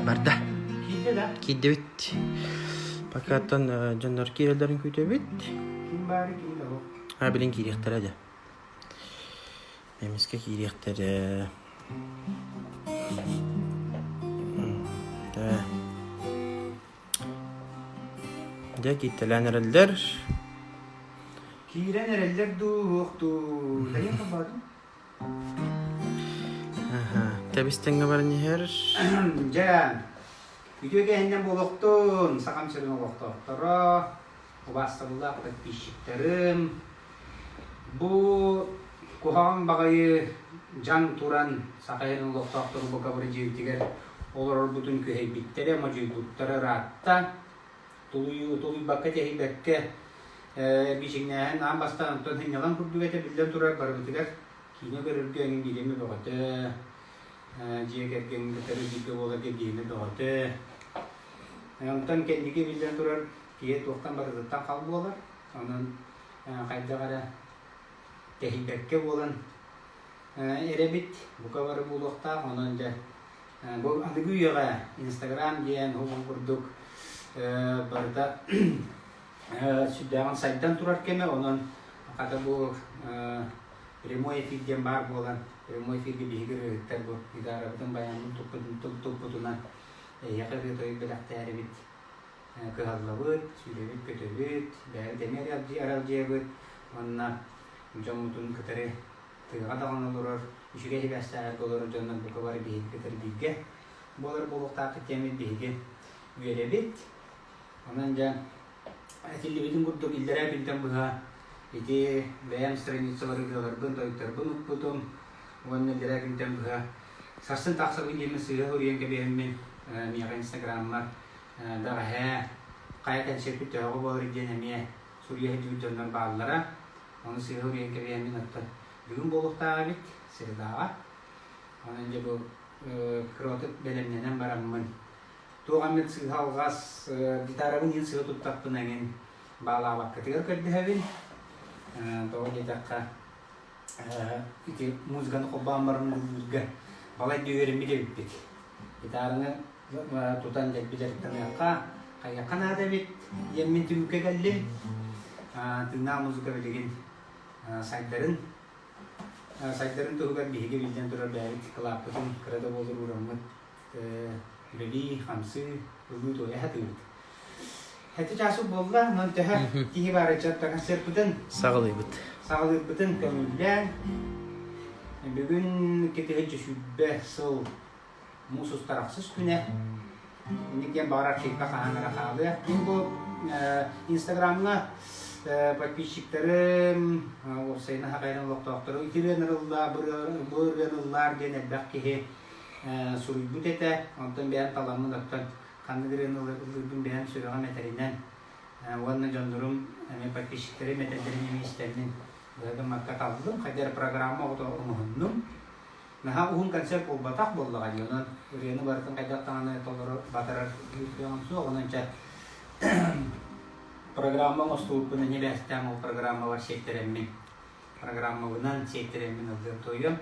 Барда. Киирдэ да? Киирдибит. Пока-тан дьоннор киирэллэрин күүтэбит. Ким баары ким да суох. А, билин киириэхтэрэ дьэ. Эмискэ киириэхтэрэ. Да. Дьэ кииртэлээн эрэллэр. Киирэн эрэллэр дуу, суох дуу? Дайын холбоотум. Тэбис тэҥҥэ баран иһэр. Дьэ, үтүө кэһиннэн буолуохтун, Сахам сирин олохтоохторо, убаастабыллаах подписчиктарым. Бу куһаҕан баҕайы дьаҥ туран Саха сирин олохтоохтору бука бары дьиэбитигэр олорорбутун күһэйбиттэрэ, модьуйбуттара ыраатта. Тулуйуу, тулуйбакка, тэһийбэккэ эргичиҥнээһин аан бастаан онтон сынньалаҥ курдук этэ биллэн турар барыбытыгар киинэ көрөргө эҥин бириэмэ бөҕөтө, дьиэ кэргэҥҥин кытары бииргэ буоларга бириэмэ бөҕөтө. Онтон кэнники биллэн турар киһи туохтан барытыттан хал буолар. Онон хайдах эрэ тэһийбэккэ буолан эрэбит, бука бары буолуохтаах. Онон дьэ бу аныгы үйэҕэ Инстаграм диэн ол курдук барыта сүрдээҕин сайдан турар кэмэ. Онон хата бу прямой эфир диэн баар буолан, прямой эфиргэ биһиги ырыаһыттар бу гитарабытын, баяммын туппутунан эһиэхэ ырыа-тойук бэлэхтээрибит кыһаллабыт, сүүрэбит-көтөбүт, бэйэбит эмиэ аралдьыйабыт уонна дьоммутун кытары тыаҕа даҕаны олорор, үчүгэй сибээстээҕэргэ олорор дьоннор бука бары биһиги кытары бииргэ буолар буолуохтаахпыт диэммит биһиги үөрэбит. Онон дьэ этиллибитин курдук иллэрээ күнтэн быһа ити бэйэм страницалар ырыаларбын, тойуктарбын укпутум уонна иллэрээ күнтэн быһа сарсын тахсабын диэммин сыыһа суруйан кэбиһэммин миэхэ инстаграммар бэҕэһээ хайа кэнсиэрпит төһөҕө буолар диэн эмиэ суруйа сылдьыбыт дьоннор бааллара. Ону сыыһа суруйан кэбиһэммин оттон бүгүн буолуохтаах эбит, средаҕа. Онон дьэ бу кыротук бэлэмнэнэн бараммын туох эмит сыыһа алҕас гитарабын иһин сыыһа туттахпына эҥин баалаабаккытыгар көрдөһөбүн. Тоҕо диэтэххэ ити музыканы холбоон баран ыллыырга балайда үөрэммит эбиппит. Гитараны тутан дэлби дьарыктаныахха, хайыахха наада эбит диэммин түмүккэ кэллим. Тыыннаах музыка билигин сайдарын сайдарын туһугар биһиги биллэн турар бэйэбит кылааппытын кыра да буоллар уураммыт үлэлии, хамсыы, ылыы-туойа сатыыбыт. Хэти часу буолла, онон төһө киһи баар ыччат концерпытын саҕалыыбыт. Саҕалыырбытын көҥүллээн бүгүн 2020 сыл муус устар ахсыс күнэ. Инник диэн баҕар архивка хаһан эрэ хаалыа. Мин бу Инстаграмҥа подписчиктарым, уопсайынан хахайдан олохтоохтору ити ырыаны ыллаа, бу ырыаны ыллаар диэн элбэх киһи суруйбут этэ. Онтон бэйэм таламмын оттон ханнык ырыаны ыллыырбын бэйэм сүрэҕим этэринэн уонна дьоннорум эмиэ подписчиктарым этэллэрин эмиэ истэммин быһа гыммакка таллым. Хайда эрэ программа оҕото оҥоһуннум. Наһаа уһун концерт буолбатах буоллаҕа дии, онон ырыаны барытын хайдах даҕаны толору батарар кыаҕым суох, онон чэ программа оҥостубуппун эмиэ бэстээн ол программабар сиэттэрэммин, программабынан сиэттэрэммин ыллыам туойуом.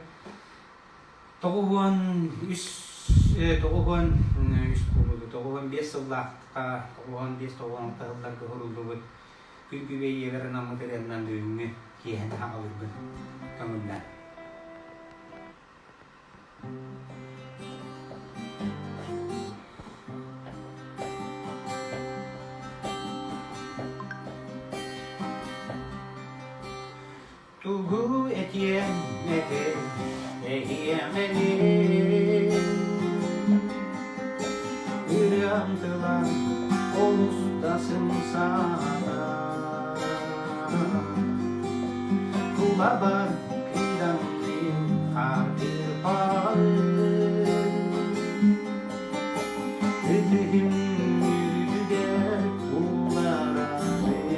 93 93 буолбут, 95 сыллаахха, 95-96 сылларга суруллубут күн күбэй ийэбэр анаммыт ырыаннан бүгүҥҥү киэһэни хаҕалыырбын көҥүллээн. Тугу этиэм этэй, эһиэм эмин Ырыам тыла олус да сымсаата Тулабар кыыдамныыр хаартыырбаҕын Ытыһым үрдүгэр уулларабын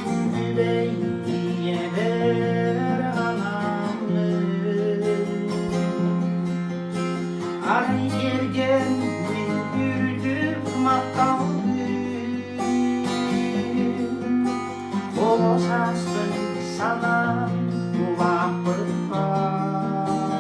Күндүлэй ийэбэр анаммын Арай кэргэн мин үрдүк махталбын Оҕо сааспын санаан улааппыппар.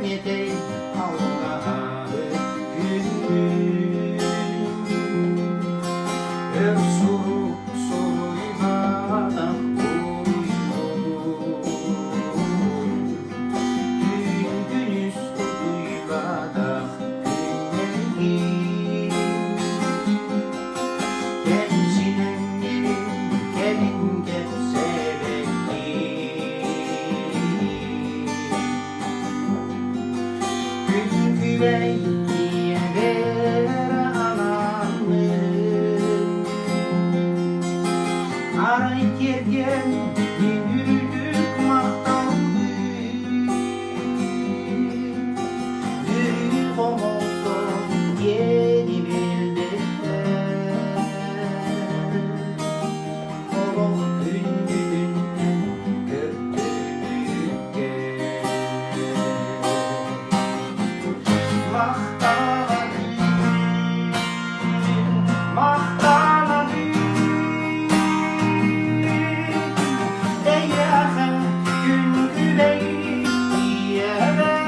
Этэй аллаһаабыт күннүүн Өр сурук суруйбатах буруйбун Түүн күнүс утуйбатах күннэргин Кэмсинэҥҥин кэлин кэпсээбэккин Күн-күбэй ийэбэр анааммын, Арай тиэргэн мин үрдүк махталбын, Өрүү хомолто диэни билбэттэр. Олох күндүтүнэн көрдөрбүккэ Махтанабын, махтанабын эйиэхэ күн күбэй ийэбэр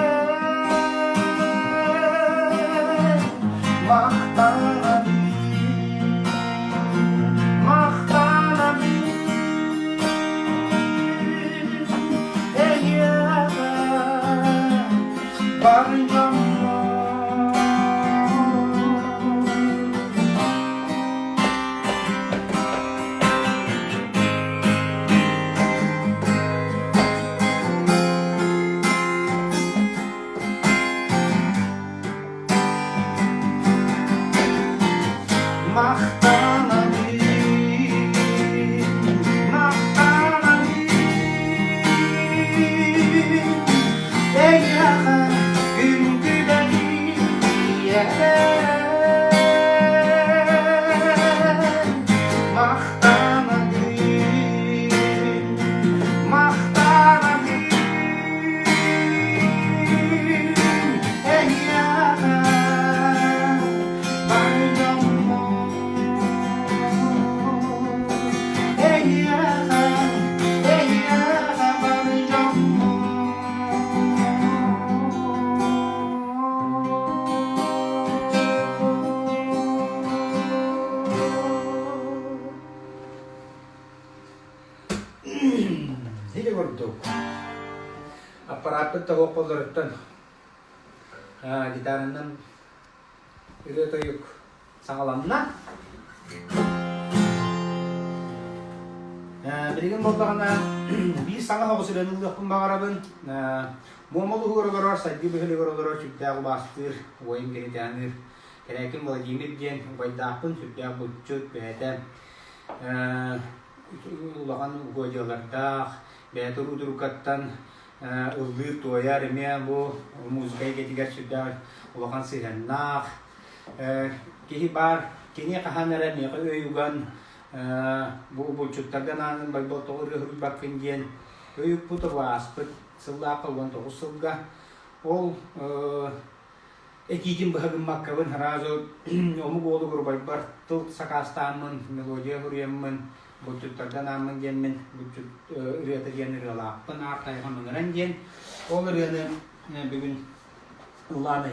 Махтанабын Махтанабын эйиэхэ бар дьоммор. Махтанабын, махтанабын эйиэхэ күн күбэйин ийэбэр. Махтанабын, махтанабын Эйиэхэ бар дьоммор, эйиэхэ, эйиэхэ бар дьоммор. Ити курдук Аппарааппыт тоһуоххоллоруттан гитаранан ырыа-тойук саҕаланна. Билигин буоллаҕына биир саҥа соҕус үлэни ылыахпын баҕарабын. Муома улууһугар олорор, Сайдыы бөһүөлэгэр олорор сүрдээх убаастыыр, убайым киһитээҥир Кэрээкин Владимир диэн убайдаахпын, сүрдээх булчут, бэйэтэ улахан угодьялардаах, бэйэтэ уруудуруккаттан ыллыыр-туойар эмиэ бу музыка эйгэтигэр сүрдээх улахан сыһыаннаах киһи баар. Кини хаһан эрэ миэхэ өй уган бу булчуттарга анаан Байболтоҕо ырыа суруйбаккын диэн өй укпута бу ааспыт сыллаахха 19 сылга. Ол этиитин быһа гыммаккабын сразу омук уолугар убайбар тыл сакаастааммын, мелодия суруйаммын, булчуттарга анааммын диэммин, булчут ырыата диэн ырыалаахпын, аар тайҕам ыҥыран диэн. Ол ырыаны бүгүн ыллаан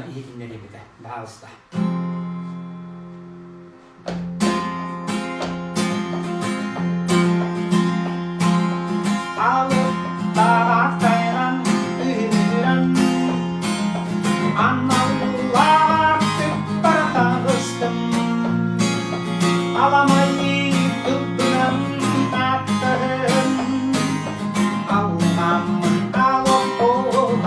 иһитиннэриэм этэ, баһаалыста. Алыптаах тайҕам ыһыыран, аналлаах тыппар таҕыстым. Аламай тылбынан таптаһым, алҕаммын алоттум.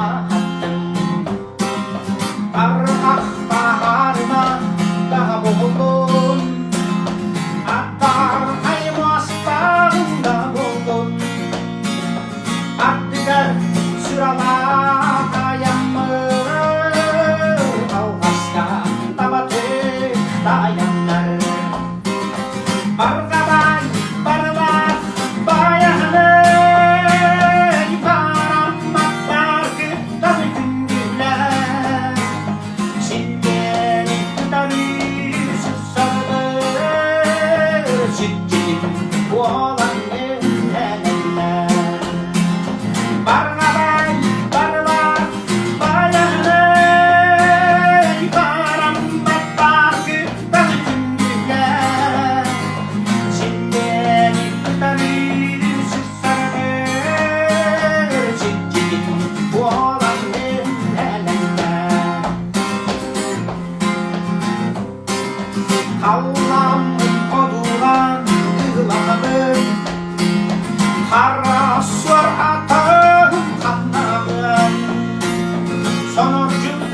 Арҕахтаһарыма. Сонордьут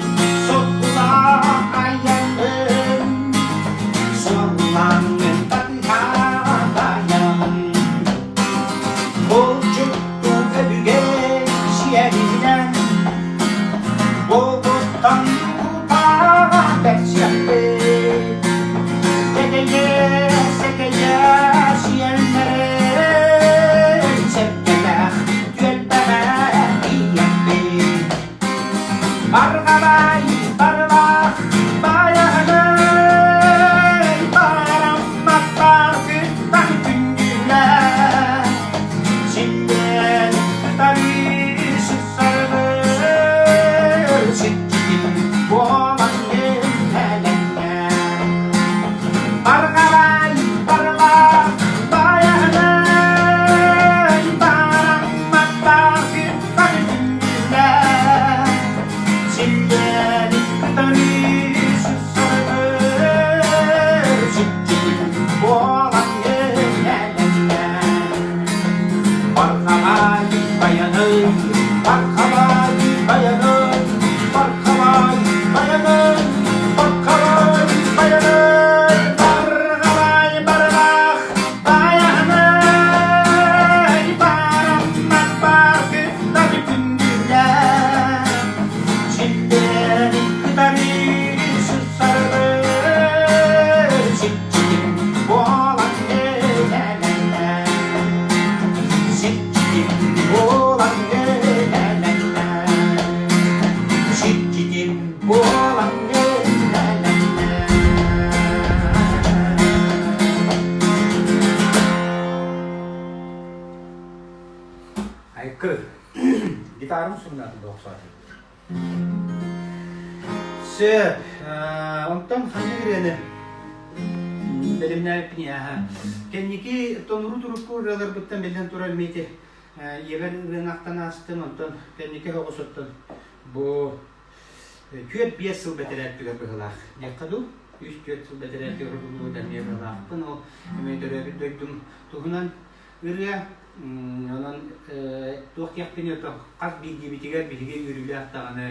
соргулаах айаным, Суоллаҥҥын батыһаайаҥ. Булчуттуу өбүгэ сиэринэн, Булгуттан кутаа бэрсиэхпит. Тэтэйэ, сэтэйэ сиэллэрин Сэргэлээх түөлбэҕэ тиийэппит. Барҕабай, барылах, байаҕанай, барамматтар күттах күндүлэр. Силлэн кытары сарбыр, сиччитин буолан элэннэ. Барҕабай, барылах, байаҕанай, барамматтар күттах күндүлэр. Силлэни кытары сарбыр, сиччитин буолан элэннэ. Бархабай баяный, бархабай баяный, бархабай баяный, бархабай баяный, бархабай барылах баяный, бараммат баргыттар күндүлэр, силлэри кытары сарбыр, сиччитин буолан элэлэлэ. Сиччитин буолан элэлэлэ. Сиччитин буолан элэлэлэ. Айкы, гитарам сумнатын да Сөп. Онтон ханнык ырыаны бэлэмнээбиппин ааһа. Кэнники тонуру турукку ырыаларбыттан биллэн турар мити ийэбэр ырыаны ахтан аастым, онтон кэнники оҕусуттан бу 4-5 сыл бэтэрээттигэр быһылаах диэххэ дуу, 3-4 сыл бэтэрээттигэр уһуллубут эмиэ быһылаахпын, ол эмиэ төрөөбүт дойдум туһунан ырыа. Онон туох диэхпиний оттон хас биирдиибитигэр биһиги үөрүүлээх даҕаны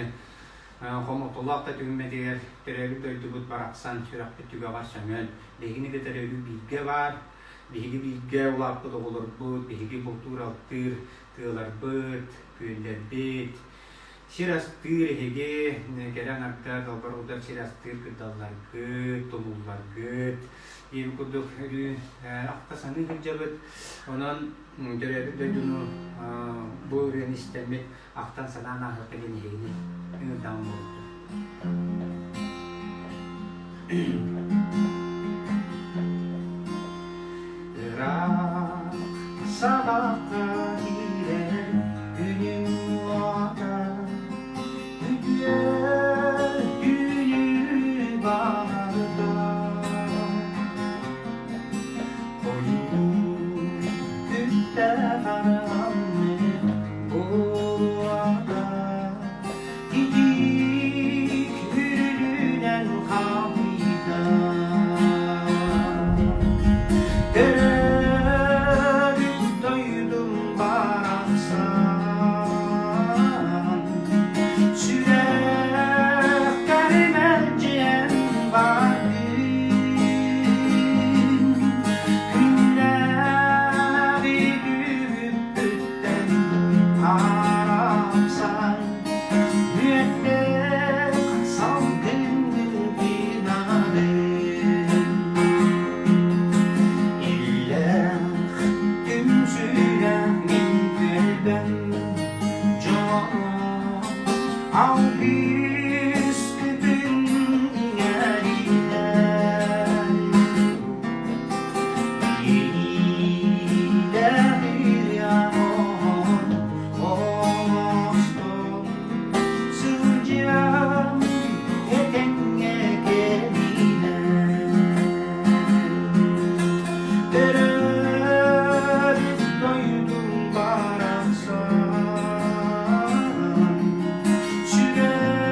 хомолтолоох да түгэммитигэр төрөөбүт дойдубут барахсан сүрэхпит түгэҕэр сөҥөн, биһигини кытары өрүү бииргэ баар, биһиги бииргэ улааппыт оҕолорбут, биһиги бултуур-алтыыр тыаларбыт, күөллэрбит, Сир астыыр эһиги кэрэ аҥардар, далбар сир астыыр кырдалларгыт, тумулларгыт диэн курдук өрүү ахта саныы сылдьабыт. Онон төрөөбүт дойдуну бу ырыаны истэммит ахтан санаан ааһыахха диэн эһигини ыҥырдаҕым буолуохтун. Ыраах саҕахха киирэр күнүм уота үтүө түүнү баҕарда. Хойуу күттэ хараҥы буруота Итиик үрүлүнэн хаамыйда. Төрөөбүт дойдум барахсан, сүрэххэр мэлдьиэн бардын. Күннээҕи түбүкпүттэн арахсан, Мүөттээх салгыҥҥын тыынарын, Иллээх түмсүүлээх мин түөлбэм дьоно Алгыскытын иҥэринэн Иэйиилээх ырыам оҥостон сылдьан этэҥҥэ кэлиинэн Төрөөбүт дойдум барахсан сүрэххэр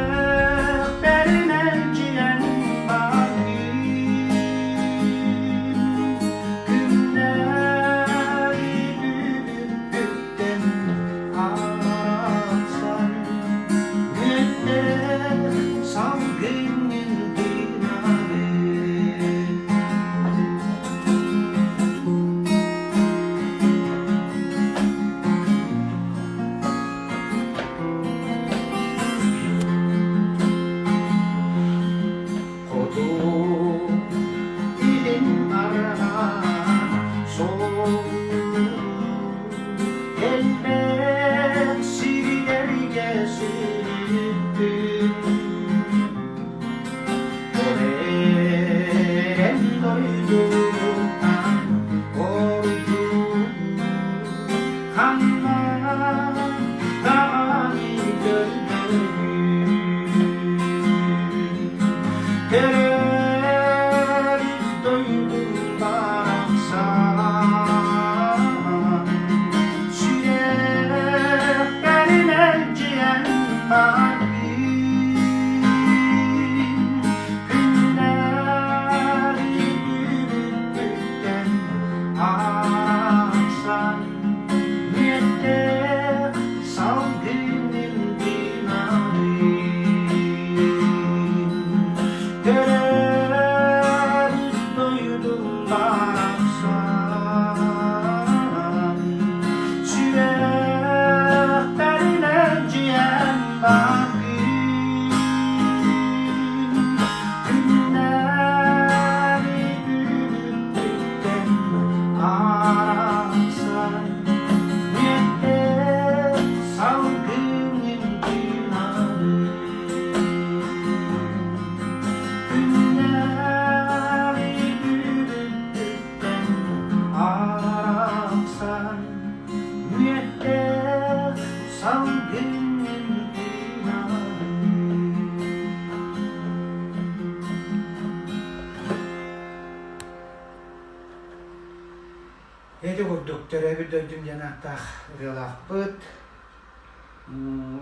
Төрөөбүт дойдум диэн ааттаах ырыалаахпыт.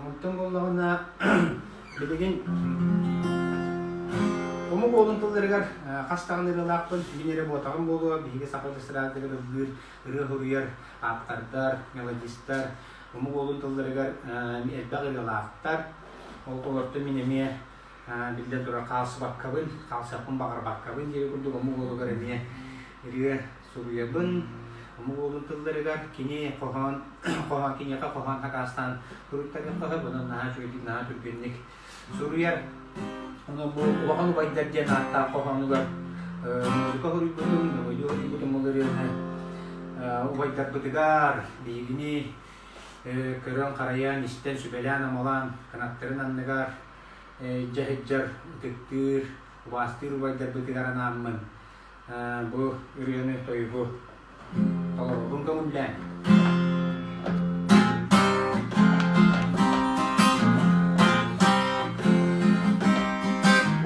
Онтон буоллаҕына билигин омук уолун тылларыгар хас даҕаны ырыалаахпын, мин эрэ буотаҕым буолуо, биһиги саха эстрадатыгар ыллыыр, ырыа суруйар ааптардар, мелодистар омук уолун тылларыгар элбэх ырыалаахтар. Ол олортон мин эмиэ биллэн турар хаалсыбаккабын, хаалсыахпын баҕарбаккабын диэри курдук омук уолугар эмиэ ырыа суруйабын. Омук уолун тылларыгар кини хоһоон, хоһоон киниэхэ хоһоон хакаастаан суруйтарыахха сөп, онон наһаа үчүгэйдик, наһаа түргэнник суруйар. Онон бу Улахан убайдар диэн ааттаах хоһоонугар музыка суруйбутум, мелодия суруйбутум ол ырыаны убайдарбытыгар биһигини көрөн-харайан, истэн, сүбэлээн-амалаан кынаттарын анныгар илдьэ сылдьар, ытыктыыр, убаастыыр убайдарбытыгар анааммын бу ырыаны, тойугу толорорбун көҥүллээн.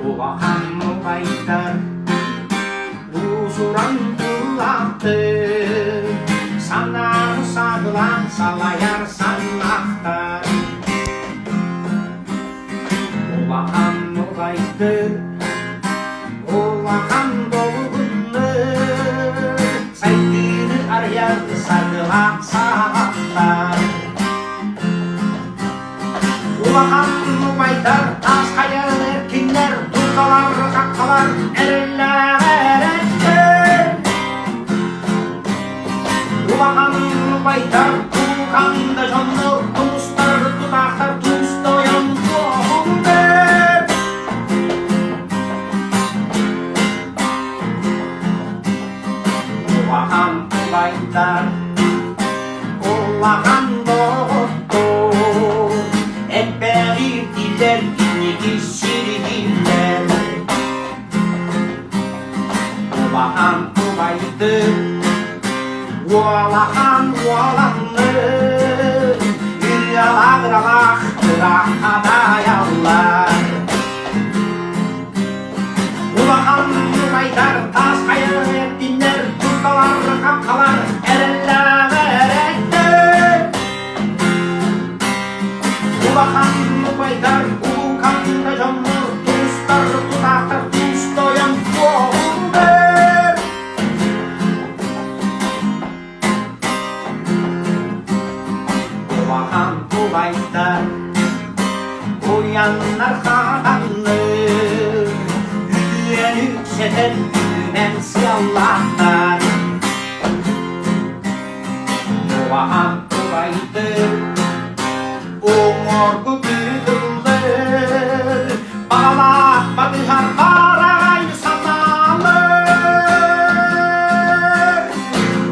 Улахан убайдар уусуран тыллаахтыр, санааны саҕалаан салайар саннахтар. Улахан убайдыр, улахан долгуннар, сайдыыны арыйар саргылаах саҕахтар. Улахан убайдар таас хайан эркиннэр, дурдалар, хаххалар, эрэллээх эрэттэр. Улахан убайдар кууканда дьоннор, тумустар, тутаахтар туустойон туоһуннар. Улахан убайдар, улахан доҕоттор, элбэҕи ирдииллэр, инники сирдииллэр. Улахан убайдыр, уолахан уоланныр, ыалаах ыраахадаайаллар. Улахан убайдар таас хайа эрдиннэр, турталар, хаххалар, эрэллээх эрэттэр. Улахан убайдар улууканда дьоннор тустар тутаахтар тустойон туоһуннар. Улахан убайдар уйаннар хаанныр, үтүөн үксэтэн үүнэн сыаллаахтар. Улахан убайдыр уҥуоргу тыытыллар, баҕалаах батыһар баараҕай санаалар.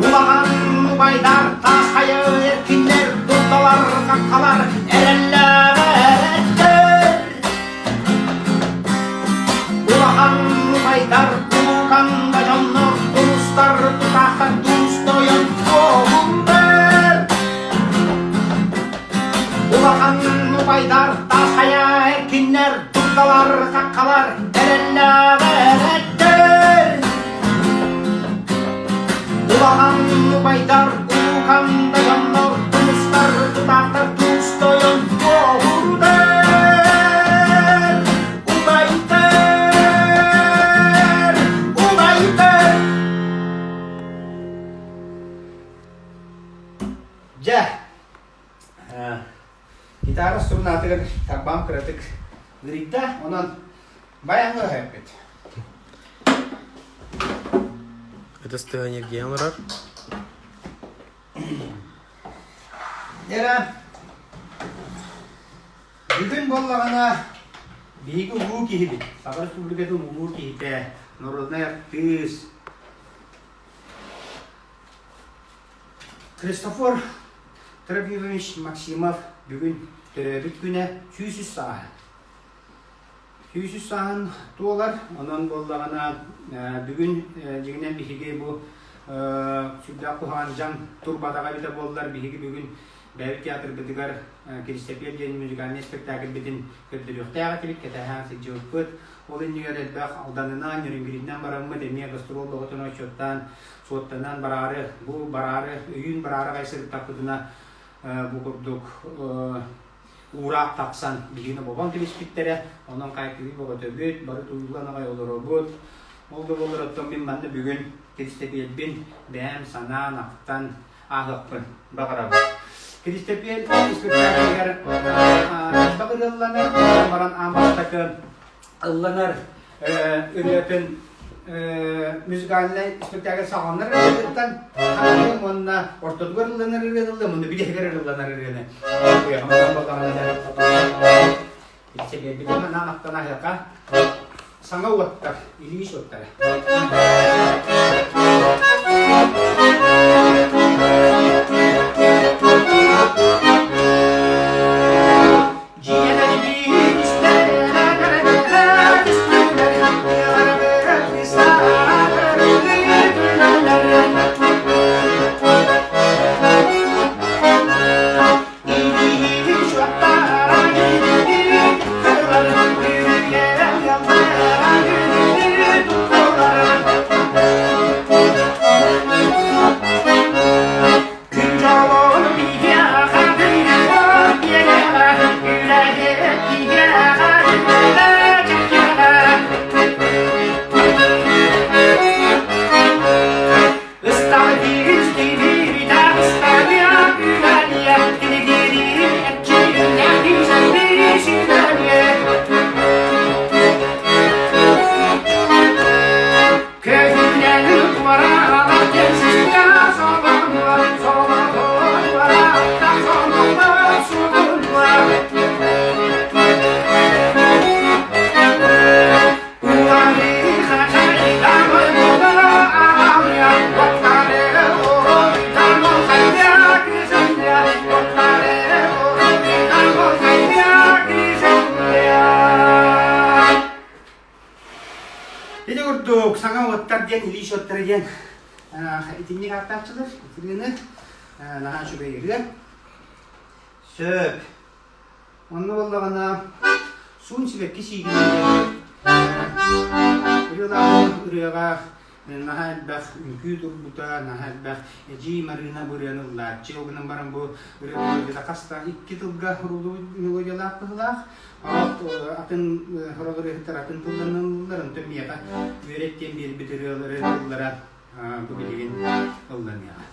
Улахан убайдар таас хайа эркиннэр, дурдалар, хаххалар, эрэллээх эрэттэр. Улахан убайдар улууканда дьоннор тустар тутаахтар туустойон туоһуннар. Улахан убайдар таас хайа эркиннэр, дурдалар, хаххалар, эрэллээх эрэттэр. Улахан убайдар улууканда дьоннор тустар тутаахтар туустойон туоһуннар. Убайдар! Убайдар! Дьэ, гитара струнатыгар тарбаам кыратык ыарыйда, онон баяҥҥа өһөппүт. Ытыс тыаһа ньиргийэн олорор. Дьэрэ, бүгүн буоллаҕына биһиги улуу киһибит, Саха Республикатын улуу киһитэ, народнай артыыс Христофор Трофимович Максимов бүгүн төрөөбүт күнэ 103 сааһа. 103 сааһын туолар, онон буоллаҕына бүгүн дьиҥинэн биһиги бу сүрдээх куһаҕан дьаҥ турбатаҕа эбитэ буоллар биһиги бүгүн. Бэйэбит театрбытыгар Киристэпиэл диэн музыкальнай спектакльбытын көрдөрүөхтээх этибит, кэтэһэн сылдьыбыппыт. Ол иннигэр элбэх Алданынан, Нерюнгриннэн бараммыт эмиэ гастрол бөҕөтүн отчуоттаан, суоттанан бараары, бу бараары, өйүүн бараары аҕай сырыттахпытына бу курдук уураах тахсан биһигини бобон кэбиспиттэрэ. Онон хайкыы бөҕөтөбүт, бары тууллан аҕай олоробут. Ол да буоллар оттон мин манна бүгүн Киристэпиэлбин бэйэм санаан, ахтан ааһыахпын баҕарабын. Киристэпиэл испэктээкилигэр элбэх ырыалланар, баран аан бастакы ылланар ырыатын музыкальнай спектакль саҕаланар ырыатыттан хаалыам уонна ортотугар ылланар ырыаны ыллыам уонна бүтэһигэр ылланар ырыаны Итсэбиэрбитин анаан ахтан аһыаха саҥа уоттар, Ильич уоттара. Ити курдук саҥа уоттар диэн илии счеттара диэн итинник ааттааччылар итириини наһаа үчүгэй ырыа. Сөп. Онно буоллаҕына суун сибэкки сиигинэн ырыалаах ырыаҕа наһаа элбэх үҥкүү турбута, наһаа элбэх Эдьиий Марыына бу ырыаны ыллааччы. Ол гынан баран бу ырыа мелодията хас да икки тылга суруллубут мелодиялаах быһыылаах. Атын сорох ырыаһыттар атын тылларынан ыллылар, онтон миэхэ үөрэт диэн биэрбит ырыалары тыллара бу билигин ылланыаҕа.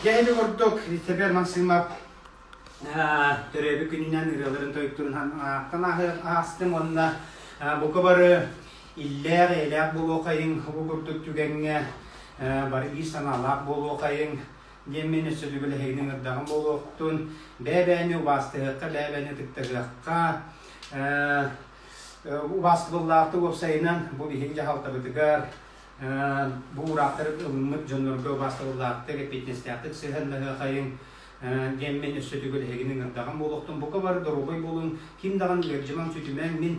Дьэ ити курдук Вице-премьер Максимов төрөөбүт күнүнэн ырыаларын тойуктурун аахтан аастым уонна бука бары иллээх эйэлээх буолуохайыҥ бу курдук түгэҥҥэ бары биир санаалаах буолуохайыҥ диэн мин өссө төгүл эһигини ыҥырдаҕым буолуохтун бэйэ-бэйэни убаастыһыахха бэйэ-бэйэни ытыктаһыахха убаастабыллаахтык уопсайынан бу биһиги дьаһалтабытыгар бу уураахтары ылыммыт дьоннорго убаастабыллаахтык эппиэтинэстээхтик сыһыаннаһыахайыҥ диэн мин өссө төгүл эһигини ыҥырдаҕым буолуохтун бука бары доруобай буолуҥ ким даҕаны ыалдьымаҥ сүтүмэҥ мин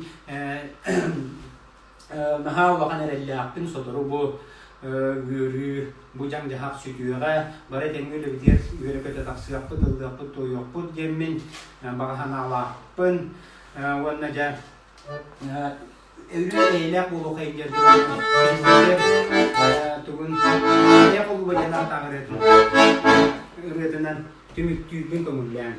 наһаа улахан эрэллээхпин сотору бу үөрүү бу дьаҥ-дьаһах сүтүөҕэ бары этэҥҥэ үлэбитигэр үөрэ-көтө тахсыахпыт ыллыахпыт туойуохпут диэммин баҕа санаалаахпын уонна дьэ Өрүү эйэлээх буолуохай диэн тугун эйэ холуба диэн ааттаах ырыатынан түмүктүүрбүн көҥүллээн.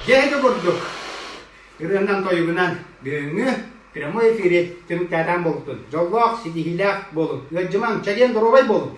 Дьэ курдук ырыанан-тойугунан бүгүҥҥү прямой эфири түмүктээтэн буолтун. Дьоллоох, ситиһиилээх буолуҥ. Ыалдьымаҥ, чэгиэн доруобай буолуҥ.